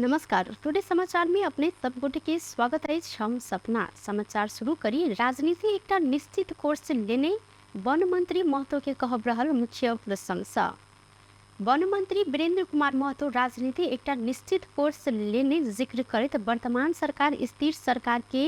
नमस्कार, टुडे समाचार में अपने सब गोटे के स्वागत अछि। हम सपना समाचार शुरू करी। राजनीति एकटा निश्चित कोर्स लेने वन मंत्री महतो के कहब रहल मुख्य प्रशंसा। वन मंत्री वीरेंद्र कुमार महतो राजनीति एकटा निश्चित कोर्स लेने जिक्र करैत वर्तमान सरकार स्थिर सरकार के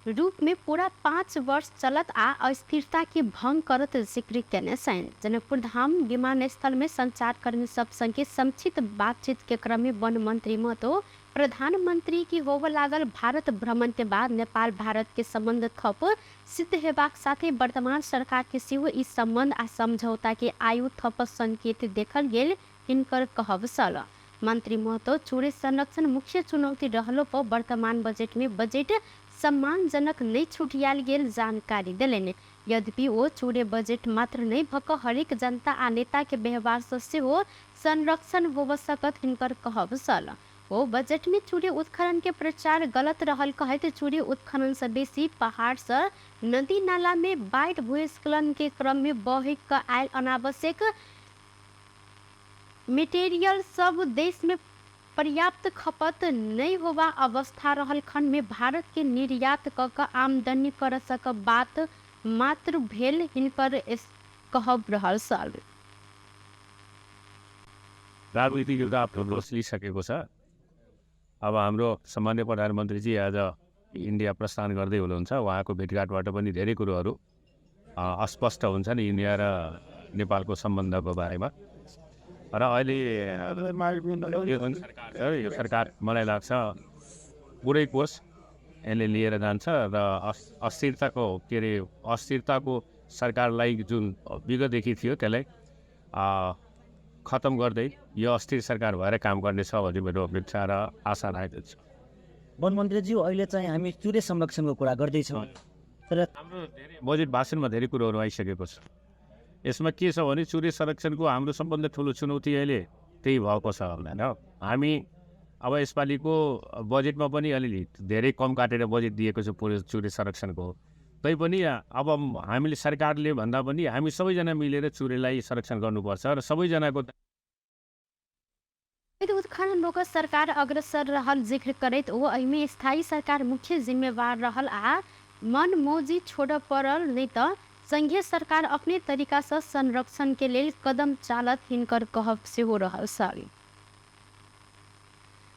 रूप में पूरा 5 वर्ष चलत आ अस्थिरता के भंग करत जिक्र केने छनि। जनकपुर धाम विमानस्थल में संचारकर्मी सब संगे संक्षिप्त बातचीत के क्रम में वन मंत्री महतो प्रधानमंत्री की होबय लागल भारत भ्रमण के बाद नेपाल भारत के संबंध थप सिद्ध हेबाक साथे वर्तमान सरकार के सेहो ई संबंध आ समझौता के आयु थप संकेत देखल गेल हिनकर कहब छल। मंत्री महतो चूरे संरक्षण मुख्य चुनौती रहलो पर वर्तमान बजट में बजट सम्मानजनक नहीं छुटियाल गेल जानकारी देलनि। यद्यपि ओ चूरे बजट मात्र नहीं भक हरेक जनता आ नेता के व्यवहार से सेहो संरक्षण होब सकत हिनकर कहब छल। ओ बजट में चूरे उत्खनन के प्रचार गलत रहल कहैत चूरे उत्खनन से बेसी पहाड़ से नदी नाला में बाढ़ि भूस्खलन के क्रम में बहि क आयल अनावश्यक मटेरियल सब देश में पर्याप्त खपत नहीं होवा अवस्था रहल खंड में भारत के निर्यात क क आमदनी कर सक बात मात्र भेल हिनकर कहब रहल छल। राजनीतिक युद्ध आफ्नो दोष लिइसकेको छ। अब हाम्रो सम्माननीय प्रधानमन्त्रीजी आज इन्डिया प्रस्थान गर्दै हुनुहुन्छ। उहाँको भेटघाटबाट पनि धेरै कुरोहरू अस्पष्ट हुन्छन् इन्डिया र नेपालको सम्बन्धको बारेमा। र अहिले यो सरकार मलाई लाग्छ पुरै कोर्स यसले लिएर जान्छ र अस्थिरताको के अरे अस्थिरताको सरकारलाई जुन विगतदेखि थियो त्यसलाई खत्तम गर्दै यो अस्थिर सरकार भएर काम गर्नेछ भन्ने मेरो अपेक्षा र आशा राखेको छु। वन मन्त्रीज्यू, अहिले चाहिँ हामी चुरे संरक्षणको कुरा गर्दैछौँ, तर हाम्रो धेरै बजेट भाषणमा धेरै कुरोहरू आइसकेको छ। यसमा के छ भने चुरे संरक्षणको हाम्रो सबभन्दा ठुलो चुनौती अहिले त्यही भएको छ होइन। हामी अब यसपालिको बजेटमा पनि अलिअलि धेरै कम काटेर बजेट दिएको छ पुरै चुरे संरक्षणको। तैपनि अब हामीले सरकारले भन्दा पनि हामी सबैजना मिलेर चुरेलाई संरक्षण गर्नुपर्छ र सबैजनाको उत्खनन रोक सरकार अग्रसर रहल जिक्र करैत ओ एहिमे स्थायी सरकार मुख्य जिम्मेवार रहल आ मनमौजी छोड़ पड़ल नहीं त संघीय सरकार अपने तरीका से संरक्षण के लेल कदम चालत हिनकर कहब सेहो रहल छल।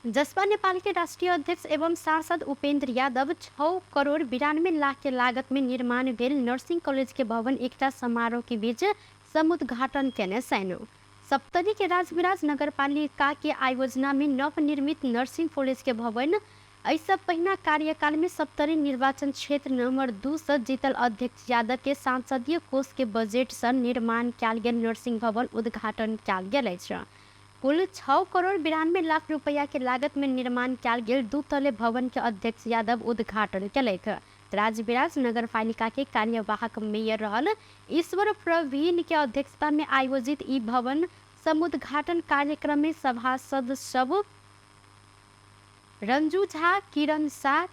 जसपा नेपाल के राष्ट्रीय अध्यक्ष एवं सांसद उपेंद्र यादव 6 करोड़ 92 लाख के लागत में निर्माण भेल नर्सिंग कॉलेज के भवन एकटा समारोह के बीच समुद्घाटन केने छनि। सप्तरी के राजविराज नगरपालिका के आयोजना में नवनिर्मित नर्सिंग कॉलेज के भवन एहिसँ पहिना कार्यकाल में सप्तरी निर्वाचन क्षेत्र नंबर 2 से जीतल अध्यक्ष यादव के सांसदीय कोष के बजट से निर्माण कयल गेल नर्सिंग भवन उद्घाटन कयल गेल अछि। कुल 6 करोड़ 92 लाख रुपया के लागत में निर्माण कयल गेल 2 तले भवन के अध्यक्ष यादव उद्घाटन केलथि। राजविराज नगरपालिका के कार्यवाहक मेयर रहल ईश्वर प्रवीण के अध्यक्षता में आयोजित ई भवन समुद्घाटन कार्यक्रम में सभासद सब रंजू झा, किरण शाह,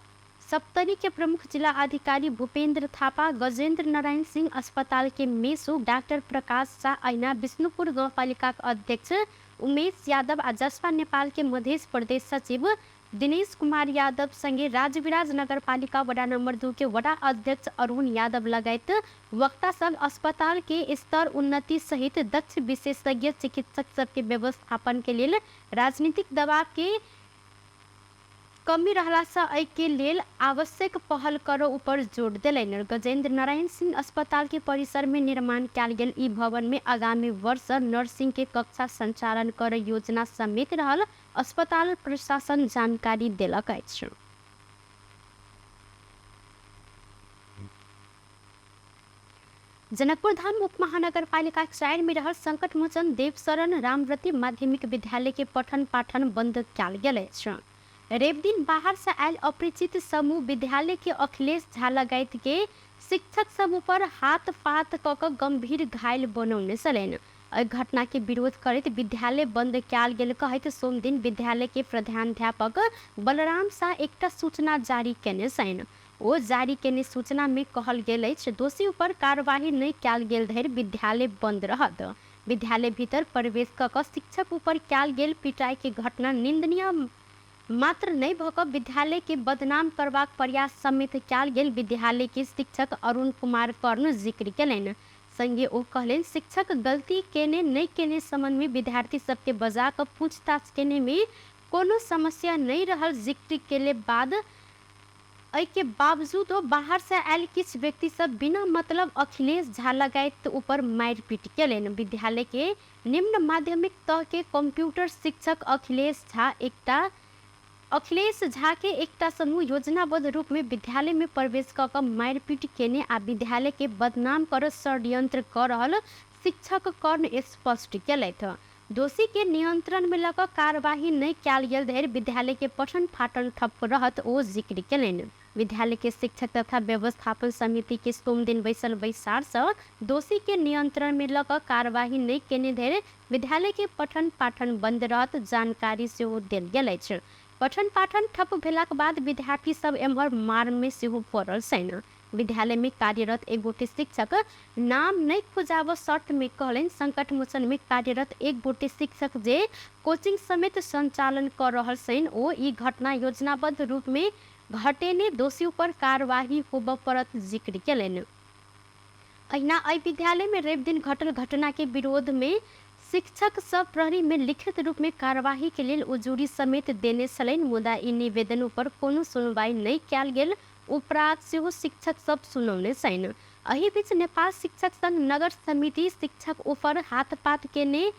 सप्तरी के प्रमुख जिला अधिकारी भूपेंद्र थापा, गजेंद्र नारायण सिंह अस्पताल के मेसो डॉक्टर प्रकाश शाह, ऐना विष्णुपुर गाउँपालिका के अध्यक्ष उमेश यादव आ जसपा नेपाल के मध्य प्रदेश सचिव दिनेश कुमार यादव संगे राजविराज नगरपालिका वडा नंबर 2 के वडा अध्यक्ष अरुण यादव लगायत वक्ता सब अस्पताल के स्तर उन्नति सहित दक्ष विशेषज्ञ चिकित्सक सबके व्यवस्थापन के लेल राजनीतिक दबाव के कमी रहला से एहि के लेल आवश्यक पहल करो ऊपर जोर देलनि। गजेंद्र नारायण सिंह अस्पताल के परिसर में निर्माण कयल गेल ई भवन में आगामी वर्ष नर्सिंग के कक्षा संचालन कर योजना समेत रहल अस्पताल प्रशासन जानकारी देलक अछि। जनकपुर धाम उप महानगरपालिका 4 में रहल संकट मोचन देवशरण रामव्रती माध्यमिक विद्यालय के पठन पाठन बंद कयल गेल अछि। रवि दिन बाहर से आयल अपरिचित समूह विद्यालय के अखिलेश झा लगायत के शिक्षक समूह पर हाथ पात क क गंभीर घायल बनौने छलनि। एहि घटना के विरोध करैत विद्यालय बंद कयल गेल कहैत सोमदिन विद्यालय के प्रधानाध्यापक बलराम शाह एकटा सूचना जारी केने छनि। ओ जारी केने सूचना में कहल गेल अछि दोषी ऊपर कार्यवाही नहि कयल गेल धरि विद्यालय बंद रहत। विद्यालय भीतर प्रवेश कऽ कऽ शिक्षक ऊपर कयल गेल पिटाई के घटना निंदनीय मात्र नहि भऽ कऽ विद्यालय के बदनाम करबाक प्रयास समेत कयल गेल विद्यालय के शिक्षक अरुण कुमार कर्ण जिक्र केलनि। संगे ओ कहलनि, शिक्षक गलती केने नहि केने संबंध में विद्यार्थी सबके बजा कऽ पूछताछ केने में कोनो समस्या नहि रहल जिक्र केले बाद एहिके बावजूदो बाहर से आयल किछु व्यक्ति सब बिना मतलब अखिलेश झा लगायत ऊपर मारिपीट केलनि। विद्यालय के निम्न माध्यमिक तह के कंप्यूटर शिक्षक अखिलेश झा के एकटा समूह योजनाबद्ध रूप में विद्यालय में प्रवेश कऽ कऽ मारिपीट केने आ विद्यालय के बदनाम कर षड्यंत्र कऽ रहल शिक्षक कर्ण स्पष्ट केलथि। दोषी के नियंत्रण में लऽ कऽ कार्यवाही नहि कयल गेल धरि विद्यालय के पठन पाठन ठप्प रहत ओ जिक्र केलनि। विद्यालय के शिक्षक तथा व्यवस्थापन समिति के सोमदिन बैसल बैसार सँ दोषी के नियंत्रण में लऽ कऽ कार्यवाही नहि केने धरि विद्यालय के पठन पाठन बंद रहत जानकारी सेहो देल गेल अछि। पठन पाठन ठप्प भेलाक बाद विद्यार्थी सब एम्हर मार में सेहो पड़ल छनि। विद्यालय में कार्यरत एक गोटे शिक्षक नाम नहि खुजाबऽ शर्त में कहलनि, संकट मोचन में कार्यरत एक गोटे शिक्षक जे कोचिंग समेत संचालन कऽ रहल छनि ओ ई घटना योजनाबद्ध रूप में घटेने दोषी ऊपर कार्यवाही होबऽ पड़त जिक्र केलनि। अहिना एहि विद्यालय में रवि दिन घटल घटना के विरोध में शिक्षक सब प्रहरी में लिखित रूप में कार्यवाही के लेल उजूरी समेत देने छलनि, मुदा ई निवेदन ऊपर कोनो सुनवाई नहि कयल गेल उपराग सेहो शिक्षक सब सुनौने छनि। एहि बीच नेपाल शिक्षक संघ नगर समिति शिक्षक ऊपर हाथपात केने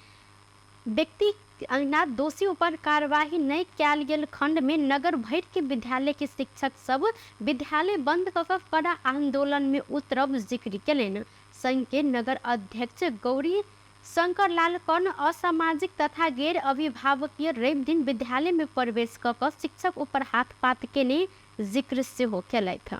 व्यक्ति अहिना दोषी ऊपर कार्यवाही नहि कयल गेल खंड में नगर भरि के विद्यालय के शिक्षक सब विद्यालय बंद कऽ कऽ कड़ा आंदोलन में उतरब जिक्र केलनि। संघ के नगर अध्यक्ष गौरी शंकर लाल कर्ण असामाजिक तथा गैर अभिभावकीय रवि दिन विद्यालय में प्रवेश कऽ कऽ शिक्षक ऊपर हाथपात केने जिक्र सेहो केलथि।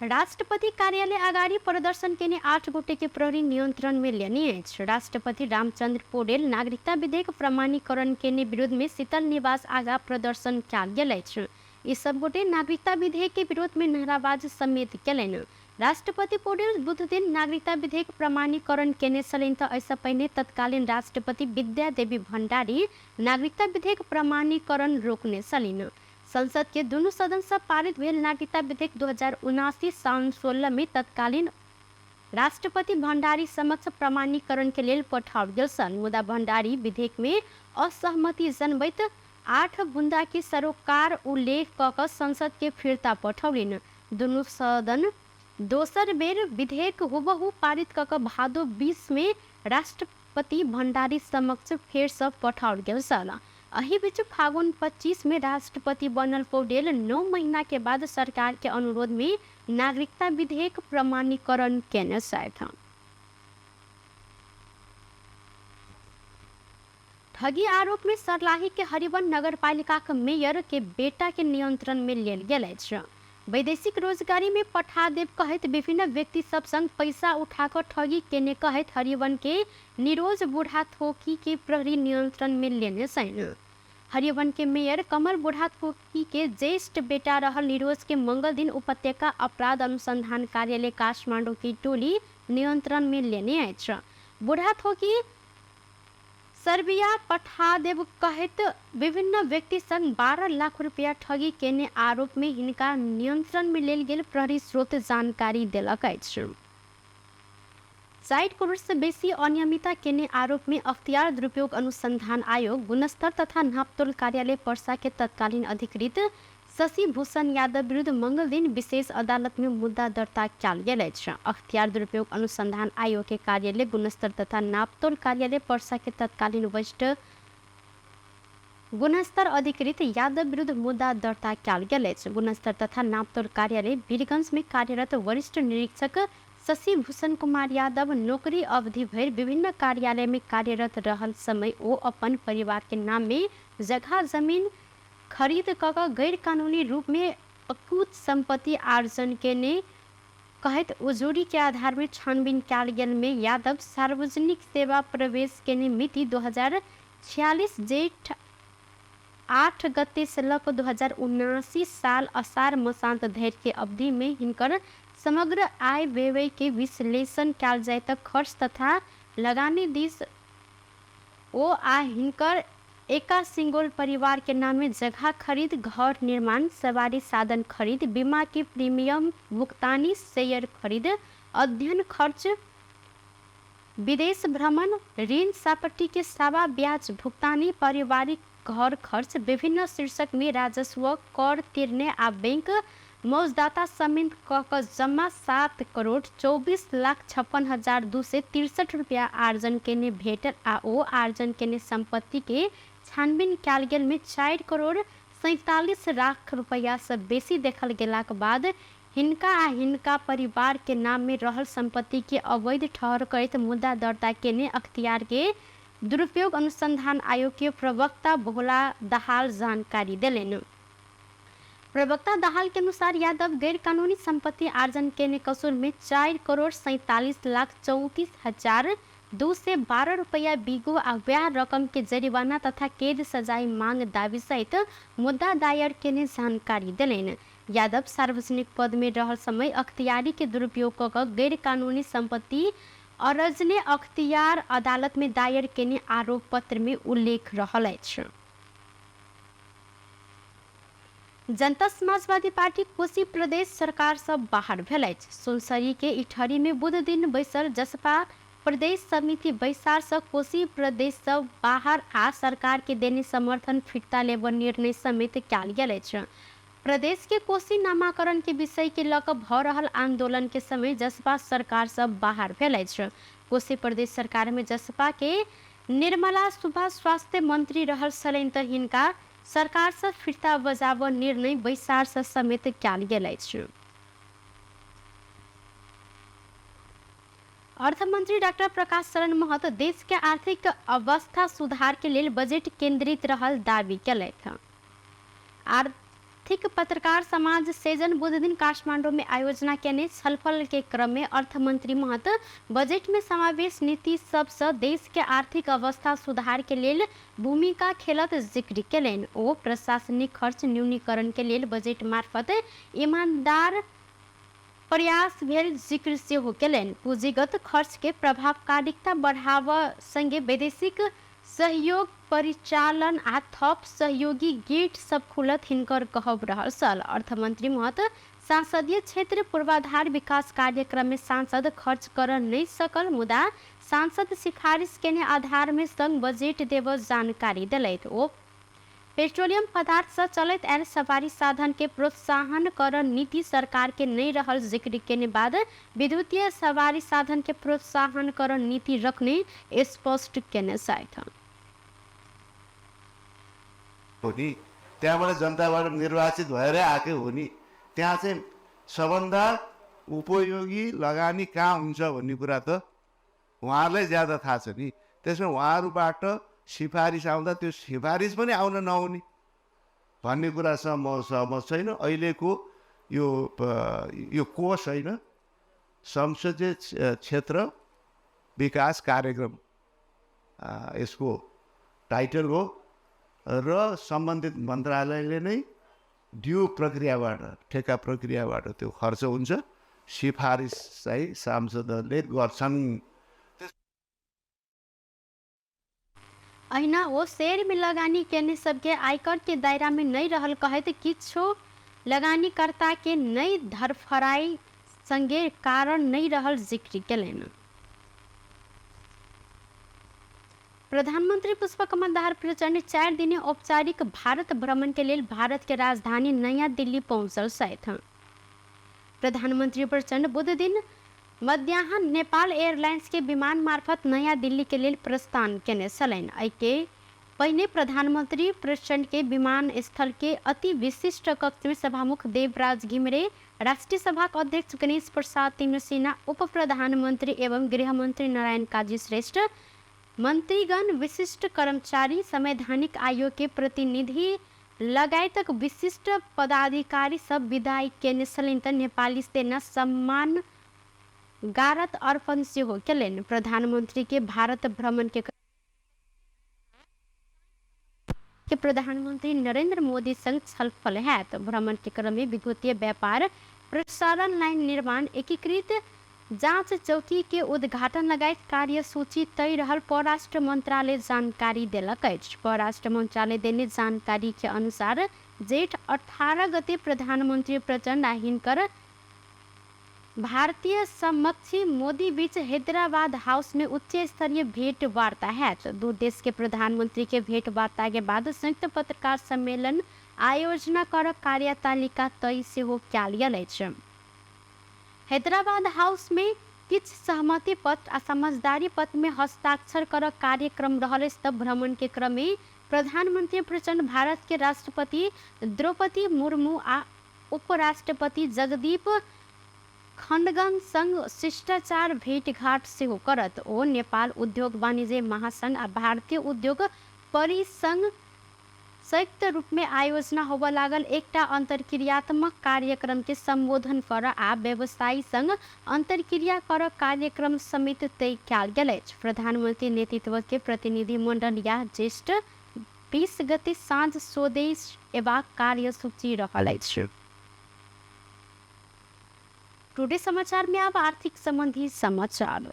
राष्ट्रपति कार्यालय अगाडि प्रदर्शन केने 8 गोटे के प्रहरी नियंत्रण में लेने अछि। राष्ट्रपति रामचंद्र पौडेल नागरिकता विधेयक प्रमाणीकरण केने विरोध में शीतल निवास आगा प्रदर्शन कयल गेल अछि। ई सब गोटे नागरिकता विधेयक के विरोध में नाराबाज समेत केलनि। राष्ट्रपति पौडेल बुध दिन नागरिकता विधेयक प्रमाणीकरण केने छलनि तऽ एहिसँ पहिने तत्कालीन राष्ट्रपति विद्या देवी भण्डारी नागरिकता विधेयक प्रमाणीकरण रोकने छलनि। संसद के दुनू सदन से पारित भेल नागरिकता विधेयक 2079 साउन 16 में तत्कालीन राष्ट्रपति भण्डारी समक्ष प्रमाणीकरण के लेल पठाओल गेल छल, मुदा भण्डारी विधेयक में असहमति जनबैत 8 बुंदा के सरोकार उल्लेख कऽ कऽ संसद के फिर्ता पठौलनि। दुनू सदन दोसर बेर विधेयक हुबहु पारित कऽ कऽ भादो 20 में राष्ट्रपति भण्डारी समक्ष फेरसँ पठाओल गेल छल। एहि बीच फागुन 25 में राष्ट्रपति बनल पौडेल 9 महीना के बाद सरकार के अनुरोध में नागरिकता विधेयक प्रमाणीकरण केने छथि। ठगी आरोप में सर्लाही के हरिवन नगरपालिका के मेयर के बेटा के नियंत्रण में लेल गेल अछि। वैदेशिक रोजगारी में पठा देब कहैत विभिन्न व्यक्ति सब संग पैसा उठाकर ठगी केने कहैत हरिवन के निरोज बूढ़ा थोकी के प्रहरी नियंत्रण में लेने छनि। हरिवन के मेयर कमल बूढ़ा थोकी के ज्येष्ठ बेटा रहल निरोज के मंगल दिन उपत्यका अपराध अनुसंधान कार्यालय काठमांडू की टोली नियंत्रण में लेने अछि। बूढ़ा थोकी सर्बिया पठा देब कहैत विभिन्न व्यक्ति संग 12 लाख रुपया ठगी केने आरोप में हिनका नियंत्रण में लेल गेल प्रहरी स्रोत जानकारी देलक अछि। 60 करोड़ से बेसी अनियमितता केने आरोप में अख्तियार दुरुपयोग अनुसंधान आयोग गुणस्तर तथा नापतोल कार्यालय पर्सा के तत्कालीन अधिकृत शशि भूषण यादव विरुद्ध मंगल दिन विशेष अदालत में मुद्दा दर्ता कयल गेल अछि। अख्तियार दुरुपयोग अनुसंधान आयोग के कार्यालय गुणस्तर तथा नापतोल कार्यालय पर्सा के तत्कालीन वरिष्ठ गुणस्तर अधिकृत यादव विरुद्ध मुद्दा दर्ता कयल गेल अछि। गुणस्तर तथा नापतोल कार्यालय वीरगंज में कार्यरत वरिष्ठ निरीक्षक शशि भूषण कुमार यादव नौकरी अवधि भरि विभिन्न कार्यालय में कार्यरत रहल समय ओ अपन परिवार के नाम में जगह जमीन खरीद कऽ कऽ गैर कानूनी रूप में अकूत संपत्ति आर्जन केने कहैत उजूरी के आधार में छानबीन कयल गेल में यादव सार्वजनिक सेवा प्रवेश केने मिति 2046 जेठ 8 गते से लऽ कऽ 2079 साल असार मसांत धरि के अवधि में हिनकर समग्र आय व्यय के विश्लेषण कयल जाय तऽ खर्च तथा लगानी दिस ओ आ हिनकर एका सिंगोल परिवार के नामे जगह खरीद, घर निर्माण, सवारी साधन खरीद, बीमा के प्रीमियम भुगतानी, शेयर खरीद, अध्ययन खर्च, विदेश भ्रमण, ऋण सापट्टी के सावा ब्याज भुगतानी, पारिवारिक घर खर्च, विभिन्न शीर्षक में राजस्व कर तिर्ने आ बैंक मौजदाता समेत क क जम्मा 7,24,56,263 रुपया आर्जन केने भेटल आ ओ आर्जन केने सम्पत्ति के छानबीन कयल गेल में 4 करोड़ 47 लाख रुपया से बेसी देखल गेलाक बाद हिनका आ हिनका परिवार के नाम में रहल सम्पत्ति के अवैध ठहर करैत मुद्दा दर्ता केने अख्तियार के दुरुपयोग अनुसंधान आयोग के प्रवक्ता भोला दाहाल जानकारी देलनि। प्रवक्ता दाहाल के अनुसार यादव गैर कानूनी संपत्ति आर्जन केने कसूर में 4,47,34,212 रुपया बिगो आ व्याह रकम के जरिवाना तथा कैद सजाय मांग दावी सहित मुद्दा दायर केने जानकारी देलनि। यादव सार्वजनिक पद में रहल समय अख्तियारी के दुरुपयोग क क गैर कानूनी संपत्ति अरजने अख्तियार अदालत में दायर केने आरोप पत्र में उल्लेख रहल अछि। जनता समाजवादी पार्टी कोशी प्रदेश सरकार सँ बाहर भेल अछि। सुनसरी के इटहरी में बुध दिन बैसल जसपा प्रदेश समिति बैसार सँ कोशी प्रदेश सँ बाहर आ सरकार के देने समर्थन फिर्ता लेबऽ निर्णय समेत कयल गेल अछि। प्रदेश के कोशी नामाकरण के विषय के लऽ कऽ भऽ रहल आंदोलन के समय जसपा सरकार सँ बाहर भेल अछि। कोशी प्रदेश सरकार में जसपा के निर्मला सुब्बा स्वास्थ्य मंत्री रहल छलनि तऽ हिनका सरकार सँ फिर्ता बजाबऽ निर्णय बैसार सँ समेत कयल गेल अछि। अर्थमंत्री डाक्टर प्रकाश शरण महतो देश के आर्थिक अवस्था सुधार के लेल बजट केंद्रित रहल दावी केलथि। आर्थिक पत्रकार समाज सेजन बुधदिन काठमांडू में आयोजना केने छलफल के क्रम में अर्थमंत्री महतो बजट में समावेश नीति सबसँ देश के आर्थिक अवस्था सुधार के लेल भूमिका खेलत जिक्र केलनि। ओ प्रशासनिक खर्च न्यूनीकरण के लेल बजट मार्फत ईमानदार प्रयास भेल जिक्र सेहो केलनि। पूंजीगत खर्च के प्रभावकारिता बढ़ाबऽ संगे वैदेशिक सहयोग परिचालन आ थप सहयोगी गेट सब खुलत हिनकर कहब रहल छल। अर्थमंत्री महतो संसदीय क्षेत्र पूर्वाधार विकास कार्यक्रम में सांसद खर्च कर नहि सकल मुदा सांसद सिफारिश केने आधार में संघ बजेट देबऽ जानकारी देलथि। ओ पेट्रोलियम पदार्थ सँ चलैत आयल सवारी साधन के प्रोत्साहन कर नीति सरकार के नहि रहल जिक्र केने बाद विद्युतीय सवारी साधन के प्रोत्साहन कर नीति रखने स्पष्ट केने छथि। हो नि, त्यहाँबाट जनताबाट निर्वाचित भएरै आएकै हो नि। त्यहाँ चाहिँ सबभन्दा उपयोगी लगानी कहाँ हुन्छ भन्ने कुरा त उहाँहरूलाई ज्यादा थाहा छ नि। त्यसमा उहाँहरूबाट सिफारिस आउँदा त्यो सिफारिस पनि आउन नआउने भन्ने कुरासँग म सहमत छैन। अहिलेको यो यो कोष होइन, संसदीय क्षेत्र विकास कार्यक्रम यसको टाइटल हो र सम्बन्धित मन्त्रालयले नै ड्यु प्रक्रियाबाट, ठेक्का प्रक्रियाबाट त्यो खर्च हुन्छ। सिफारिस चाहिँ सांसदहरूले गर्छन्। अहिना ओ शेयर में लगानी केने सबके आयकर के दायरा में नहि रहल कहैत किछु लगानीकर्ता के नहि धरफराई संगे कारण नहि रहल जिक्र केलनि। प्रधानमंत्री पुष्पकमल दाहाल प्रचण्ड 4 दिने औपचारिक भारत भ्रमण के लेल भारत के राजधानी नयाँ दिल्ली पहुँचल छथि। प्रधानमंत्री प्रचण्ड बुध दिन मध्याह्न नेपाल एयरलाइंस के विमान मार्फत नयाँ दिल्ली के लेल प्रस्थान केने छलनि। एहिके पहिने प्रधानमंत्री प्रचण्ड के विमानस्थल के अति विशिष्ट कक्ष में सभामुख देवराज घिमिरे, राष्ट्रिय सभाक अध्यक्ष गणेश प्रसाद तिमल्सिना, उप प्रधानमन्त्री एवं गृहमन्त्री नारायण काजी श्रेष्ठ, मन्त्रीगण, विशिष्ट कर्मचारी, संवैधानिक आयोग के प्रतिनिधि लगायतक विशिष्ट पदाधिकारी सब विदाई केने छलनि तऽ नेपाली सेना सम्मान गारत अर्पण सेहो केलनि। प्रधानमंत्री के भारत भ्रमण के प्रधानमंत्री नरेंद्र मोदी संग छलफल हैत। भ्रमण के क्रम में विद्युतीय व्यापार, प्रसारण लाइन निर्माण, एकीकृत जाँच चौकी के उद्घाटन लगायत कार्यसूची तय रहल परराष्ट्र मंत्रालय जानकारी देलक अछि। परराष्ट्र मंत्रालय देने जानकारी के अनुसार जेठ 18 गते प्रधानमन्त्री प्रचण्ड आ हिनकर भारतीय समक्षी मोदी बीच हैदराबाद हाउस में उच्च स्तरीय भेंट वार्ता हैत। दू देश के प्रधानमंत्री के भेंट वार्ता के बाद संयुक्त पत्रकार सम्मेलन आयोजना कर कार्यतालिका तय सेहो कयल गेल अछि। हैदराबाद हाउस में किछु सहमति पत्र आ समझदारी पत्र में हस्ताक्षर कर कार्यक्रम रहल अछि। त भ्रमण के क्रम में प्रधानमंत्री प्रचण्ड भारत के राष्ट्रपति द्रौपदी मुर्मू आ उपराष्ट्रपति जगदीप खण्डगन संग शिष्टाचार भेटघाट सेहो करत। ओ नेपाल उद्योग वाणिज्य महासंघ आ भारतीय उद्योग परिसंघ संयुक्त रूपमे आयोजना होबय लागल एकटा अन्तर्क्रियात्मक कार्यक्रम के सम्बोधन कर आ व्यवसायी संग अन्तर्क्रिया कर कार्यक्रम समेत तय कयल गेल अछि। प्रधानमंत्री नेतृत्व के प्रतिनिधि मंडल या ज्येष्ठ 20 गते साँझ स्वदेश एबाक कार्यसूची रहल अछि। टुडे समाचार में अब आर्थिक संबंधी समाचार।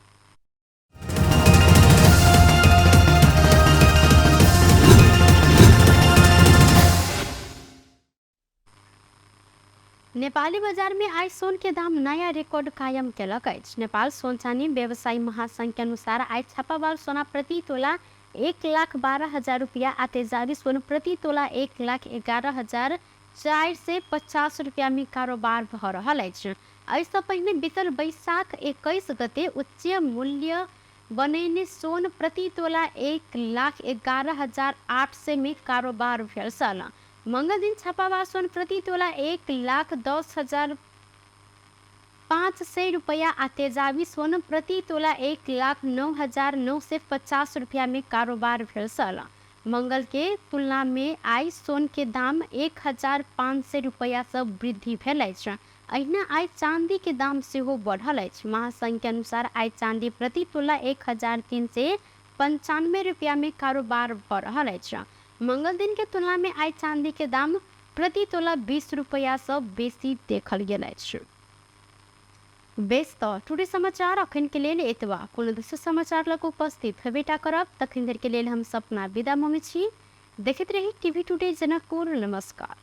नेपाली बजार में आइ सोन के दाम नया रिकॉर्ड कायम केलक अछि। नेपाल सोन चानी व्यवसायी महासंघ के अनुसार आइ छापावाल सोना प्रति तोला 1,12,000 रुपया आ तेजाबी सोन प्रति तोला 1,11,450 रुपया में कारोबार भऽ रहल अछि। एहिसँ पहिने बीतल बैसाख 21 गते उच्च मूल्य बनेने सोन प्रति तोला 1,11,800 में कारोबार भेल छल। मंगल दिन छापावा सोन प्रति तोला 1,10,500 रुपया आ तेजाबी सोन प्रति तोला 1,09,950 रुपया में कारोबार भेल छल। मंगल के तुलना में आइ सोन के दाम 1,500 रुपया सँ वृद्धि भेल अछि। अहिना आइ चांदी के दाम सेहो बढ़ल अछि। महासंघ के अनुसार आइ चांदी प्रति तोला 1,395 रुपया में कारोबार भऽ रहल अछि। मंगल दिन के तुलना में आइ चांदी के दाम प्रति तोला 20 रुपया सँ बेसी देखल गेल अछि। बेस तऽ टुडे समाचार अखन के लेल एतबा। कोनो दोसर समाचार लग उपस्थित हेबेटा करब, तखन धरि के लेल हम सपना विदा ममे छी। देखैत रही टीवी टुडे जनकपुर। नमस्कार।